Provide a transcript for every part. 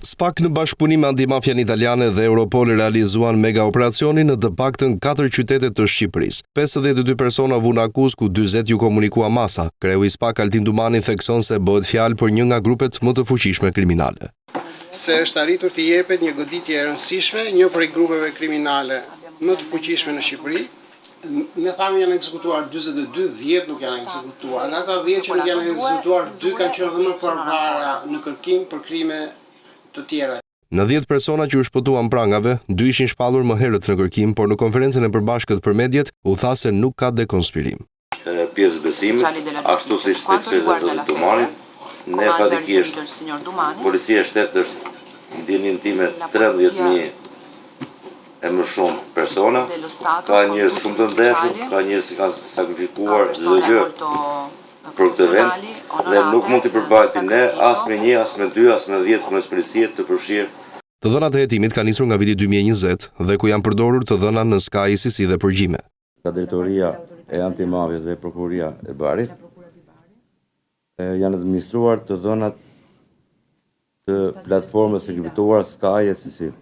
Spak në bashkëpunim me antimafian italiane dhe Europol realizuan mega operacionin në të paktën 4 qytete të Shqipërisë. 52 persona u vunë në akuzë ku 40 iu komunikua masa. Kreu i Spak Altin Dumani thekson se bëhet fjalë për një nga grupet më të fuqishme kriminale. Se është arritur t'i jepet një goditje e rëndësishme një prej grupeve kriminale më të fuqishme në Shqipëri. Ne thamë janë ekzekutuar 42, 10 nuk janë ekzekutuar. Nga ata 10 që nuk janë ekzekutuar, 2 kanë qenë dhe më përpara në kërkim për krime të tjera. Në 10 persona që u shpëtuan prangave, 2 ishin shpallur më herët në kërkim, por në konferencën e përbashkët për mediet u tha se nuk ka dekonspirim. Pjesë besimit, ashtu siç theksoi dhe zoti Dumani, ne faktikisht Policia e Shtetit është në dijeninë time 13.000 e më shumë persona, ka njerëz shumë të ndershëm, ka njerëz që kanë sakrifikuar çdo gjë për këtë vend dhe nuk mund t'i përbaltim ne as me një, as me dy, as me 10 punonjës policie të përfshirë. Të dhënat e hetimit kanë nisur nga viti 2020 dhe ku janë përdorur të dhëna në Sky ECC dhe përgjime. Nga drejtoria e antimafias dhe prokuroria e Barit janë administruar të dhënat të platformës së kriptuar Sky ECC.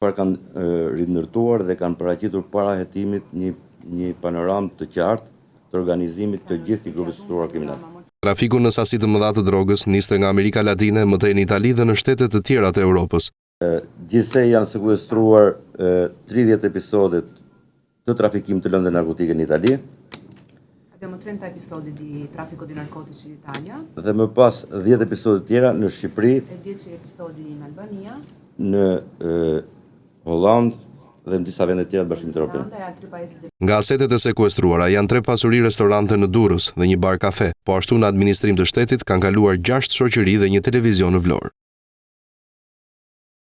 Çfarë kanë rindërtuar dhe kanë paraqitur para hetimit një një panoramë të qartë të organizimit të gjithë këtij grupi strukturuar kriminal. Trafiku në sasi të mëdha të drogës niste nga Amerika Latine, më tej në Itali dhe në shtete të tjera të Europës. Gjithsej janë sekuestruar 30 episode të trafikimit të lëndëve narkotike në Itali. Abbiamo 30 episodi di traffico di narcotici in Italia. Dhe më pas 10 episode të tjera në Shqipëri. E 10 episodi in Albania. Në Holland dhe në disa vende të tjera të Bashkimit Evropian. Nga asetet e sekuestruara janë tre pasuri restorante në Durrës dhe një bar kafe. Po ashtu në administrim të shtetit kanë kaluar 6 shoqëri dhe një televizion në Vlorë.